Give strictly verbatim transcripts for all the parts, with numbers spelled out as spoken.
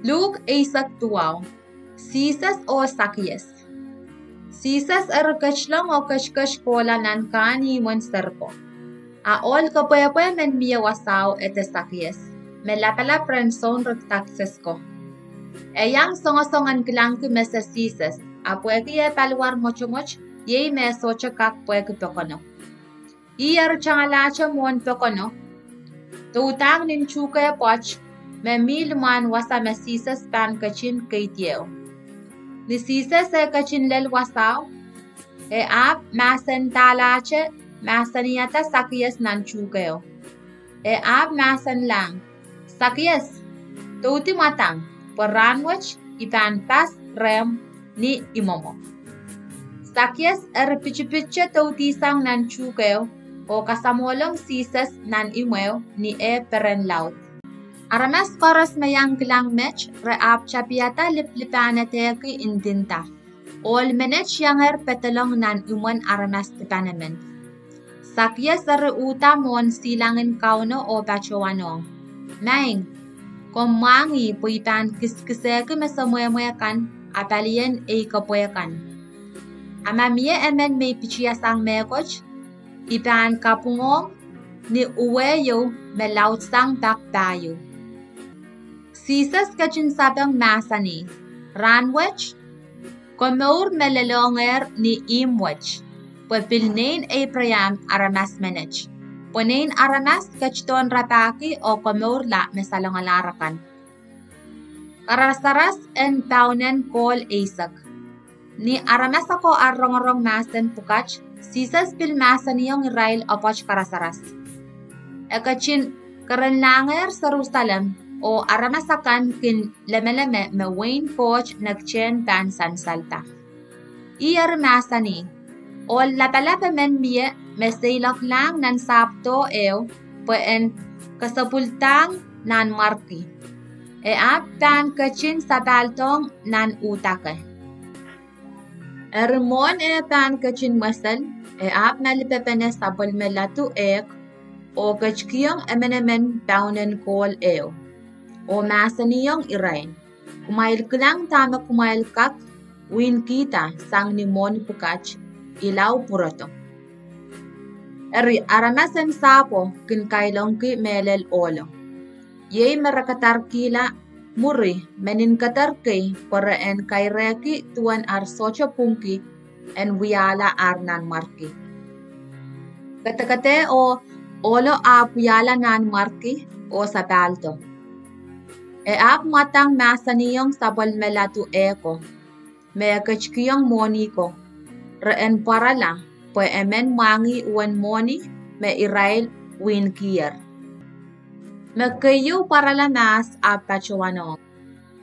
Luk eisek duwau. Sises oh Sakies. Sises eri ketilong oh ketiket kohla nan kahnimwen seriko. A ohl kepwehpwe men mie wasao ede Sakies, me lapalap rehn sounrek takses ko. E iang songosong en kilangki mese Sises, a pwehki eh paliwar mwotomwot, iei me sohte kak pwehki pokono. Ih eri tangalahte mwohn pokono, doudahng nin tuhke pwoat me mi limwahn wasa me Sises pahn ketin keidi ehu. Ni Sises eh ketin lel wasao, e ahpw mahsendahlahte mahsanihada Sakies nan tuhke ehu. E ahpw mahsenlahng, Sakies, doudi mwadang, pwe rahnwet I pahn pas rehmw ni imwomwo. Sakies eri pitipitete doudisang nan tuhke ehu oh kasamwohlong Sises nan imwehu ni eh peren laud. Aramas koaros me iang kilang met re ahpw tapihada lipilipahnedehki ndinda. Ohl menet iangehr pedolong nan imwen aramas dipan emen. Sakies eri uhda mwohn silangin Kauno oh patohwanohng, Maing, komw mwahngih pwe I pahn kiskisehki me semwehmwe kan apalien ei kepwe kan. A ma mie emen me I pitihasang mehkot, I pahn kapwungohng ni uwe ieu me laudsang pak pahieu. Sises ketin sapeng mahsanih, Rahnwet, komour me lelohngehr ni ihmw wet, pwe pil nein Eipraam aramas menet, pwe nein aramas ketidohn rapahki oh komourla me salongalahr akan. Karasaras en Paunen Kohl Eisek. Ni aramas ako ar rongorong mahsen pwukat, Sises pil mahsanihong irail apwoat karasaras. E ketin kerenlahngehr Serusalem, oh aramas akan kin lemeleme me wehin Koht nekitehn pahn sansalda. Ih eri mahsanih, Ohl lapalap emen mie me seiloaklahng nan sahpw doh ehu pwe en kesepwildahng nanmwarki. E ahpw pahn ketin sapahldohng nan uhdake. Eri mwohn eh pahn ketin mwesel, e ahpw malipepene sapwellime ladu ehk, oh ketikihong emenemen paunen kohl ehu, oh mahsanihong irail, Kumwail kilang dahme kumwail kak wihnkihda sang ni mwohni pwukat, I lao pwurodo. Eri aramas en sahpwo kin kailongki mehlel ohlo, iei me re kadarkihla mwuri meninkeder kei pwe re en kairehki duwen ar sohte pwungki en wiahla ar nanmwarki. Kedekedeo, ohlo ahpw wiahla nanmwarki oh sapahldo. E ahpw mwadang mahsanihong sapwellime ladu ehko, me e ketikihong mwohniko, re en pwarala pwe emen mwahngih uwen mwohni me irail wihnkihla. Me keieu pwarala mahs ahpw patohwanohng,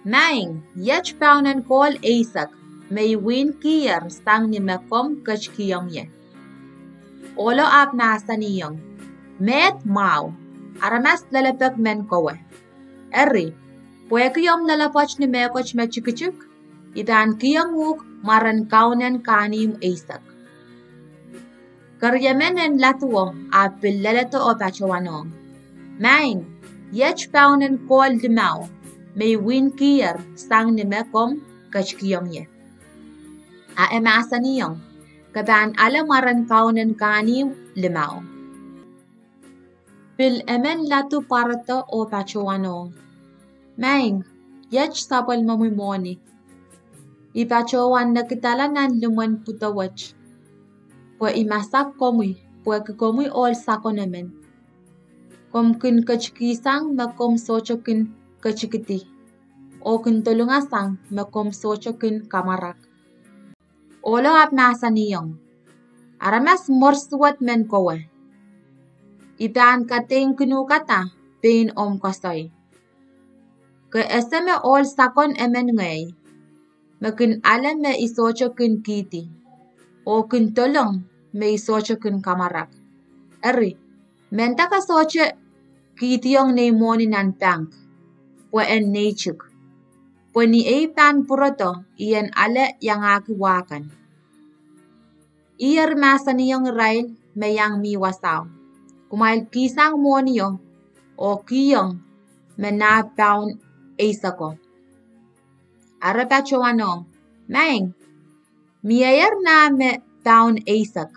Maing, iet paunen kohl eisek me I wihnkihla sang ni me komw ketikihong ie. Ohlo ahpw mahsanihong, Mehd mwahu, aramas lelepek men kowe. Eri, pwehki omw lelepwoat ni mehkot me tikitik, I pahn kihong uhk mwaren kaunen kahnimw eisek. Keriemen en laduo ahpw pil leledo oh patohwanohng, Maing, iet paunen kohl limau me I wihnkihla sang ni me komw ketikihong ie. A e mahsanihong, Ke pahn ale mwaren kaunen kahnimw limau. Pil emen ladu pwarodo oh patohwanohng, Maing, iet sapwellimomwi mwohni. I patohwan nekidala nan limwen pwudo wet, pwe I masak komwi pwehki komwi ohl sakon emen. Komw kin ketikihsang me komw sohte kin ketikihdi, oh kin dolungasang me komw sohte kin kamwarak. Ohlo ahpw mahsanihong, Aramas mwersuwed men kowe. I pahn kadeingkin uhkada pein omw koasoi. Ke ese me ohl sakon emen ngehi, me kin ale me I sohte kin kihdi, oh kin dolong me I sohte kin kamwarak. Eri, mehnda ke sohte kihdiong nei mwohni nan pangk, pwe en neitik, pwe ni ei pahn pwurodo I en ale iangahki wa kan. Ih eri mahsanihong irail me iang mi wasao, Kumwail kihsang mwohnio oh kihong me nah paun eiseko. Ara patohwanohng, Maing, mieier nah me paun eisek.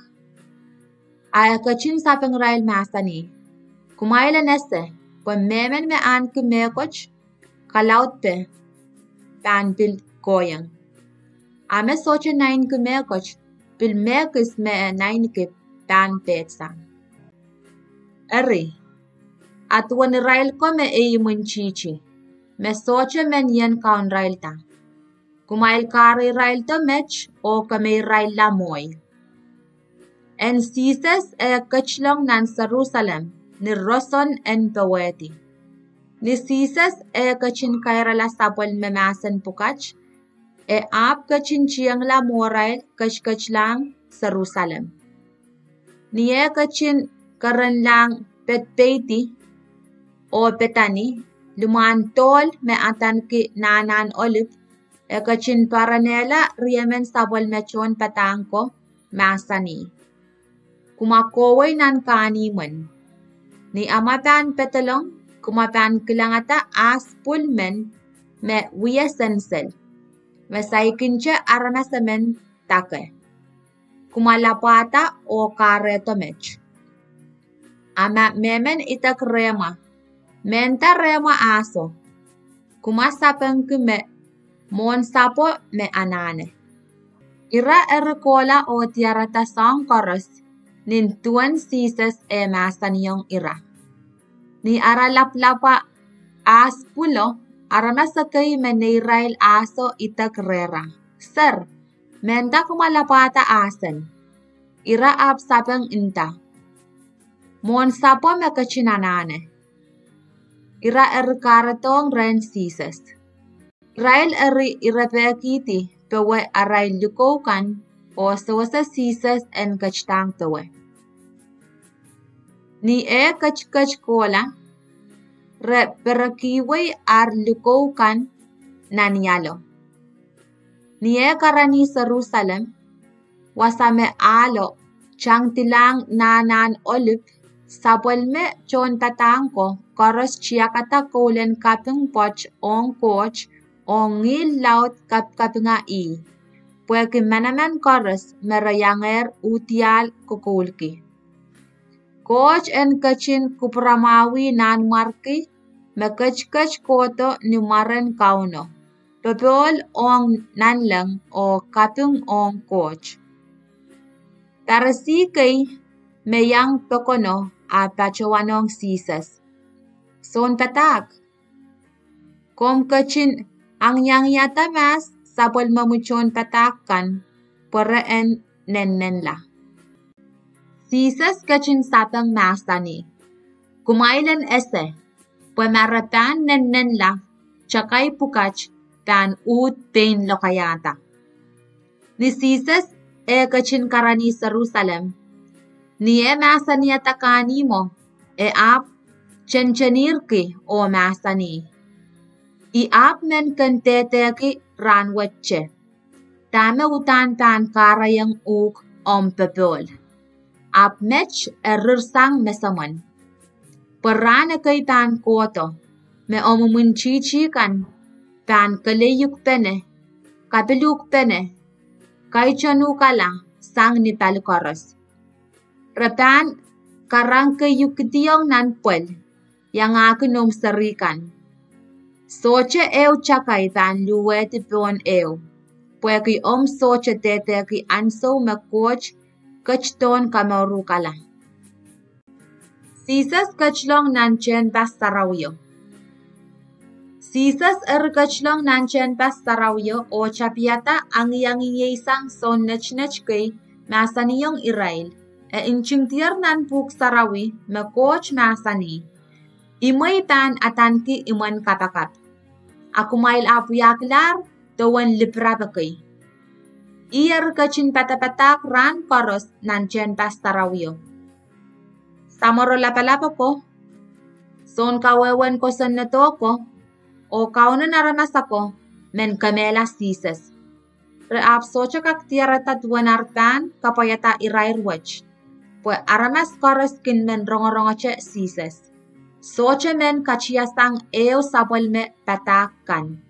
A e ketin sapengirail mahsanih, Kumwail en ese, pwe mehmen me ahneki mehkot kalaudpe pahn pil kohieng, a me sohte naineki mehkot pil mehkis me e naineki pahn pehd sang. Eri, a duwen irail ko me ei imwintihti, me sohte men ien kaunirailda, kumwail kahreiraildo met oh kemeirailla mwohi. En Sises eh ketilong nan Serusalem ni roson en powehdi. Ni Sises eh ketin kairala sapwellime mahsen pwukat, e ahpw ketin tiengla mwohrail ketiketlahng Serusalem. Ni eh ketin kerenlahng Pedpeidi oh Pedani, limwahn dohl me adaneki Nahnahn Olip, e ketin pwaranehla riemen sapwellime tohnpadahk ko, mahsanih, Kumwa kohwei nan kahnimwen. Ni amwa pahn pedolong, kumwa pahn kilangada ahs pwul men me wie sensel, me saikinte aramas emen dake. Kumwa lapwada oh kahrehdo met. A ma mehmen idek rehmwa, mehnda rehmwa ahso, kumwa sapengki me mwohn sapwo me anahne. Ira eri kohla oh diarada soahng koaros nin duwen Sises eh mahsanihong ira. Ni ara lapwlapwa ahs pwulo, aramas ekei me neirail ahso idek rehra, Ser, mehnda kumwa lapwada ahsen. Ira ahpw sapeng nda, Mwohn sapwo me ketin anahne. Ira eri kahredohng rehn Sises. Irail eri irepehkihdi powe arail likou kan oh sewese Sises en ketidahng powe. Ni eh ketiket kohla, re perekiwei ar likou kan nan ialo. Ni eh karanih Serusalem, wasa me ahlo tangdilahng Nahnahn Olip, sapwellime tohnpadahk ko koaros tiakada koulen kaping pwoat ong Koht ong ngihl laud kapikapinga ih, pwehki manaman koaros me re iangehr uhdiahl kokoulki. Koht en ketin kupwuramwahwih nanmwarki me ketiket kohdo ni mwaren Kauno, popohl ong nanleng oh kaping ong Koht. Parisi kei me iang pokono ahpw patohwanohng Sises, Sounpadahk, komw ketin angiangiada mahs sapwellimomwi tohnpadahk kan pwe re en nennenla. Sises ketin sapeng mahsanih, Kumwail en ese pwe ma re pahn nennenla, takai pwukat pahn uhd pein lokaiahda. Ni Sises eh ketin karanih Serusalem, ni eh mahsanihada kahnimwo, e ahpw tentenirki oh mahsanih, I ahpw men ken dehdehki rahnwette dahme uhdahn pahn kahrehiong uhk omw popohl. Ahpw met e rirsang mesemwen, pwe rahn ekei pahn kohdo me omw imwintihti kan pahn keleiukpene, kapiluhkpene, kaitenukala sang ni pali koaros. Re pahn karangkeiukdiong nan pwel, iangahki noumw seri kan. Sohte ehu takai pahn luhwehdi pohn ehu, pwehki omw sohte dehdehki ansou me Koht ketidohn kamourukala. Sises ketilong nan Tehnpas Sarawio. Sises eri ketilong nan Tehnpas Sarawio oh tapihada angiangieisang soun netnet kei mahsanihong irail, e ntingdier nan Pwuhk Sarawi me Koht mahsanih, Imwei pahn adaneki imwen kapakap, a kumwail ahpw wiahkilahr dewen lipirap ekei. Ih eri ketin padapadahk rahn koaros nan Tehnpas Sarawio, Samworo Lapalap ako, Sounkawehwehn Kosonnedo ko, oh Kaunen aramas ako men kemehla Sises. Re ahpw sohte kak diarada duwen ar pahn kapwaiada irair wet, pwe aramas koaros kin men rongorongete Sises. Sohte men katiasang ehu sapwellime padahk kan.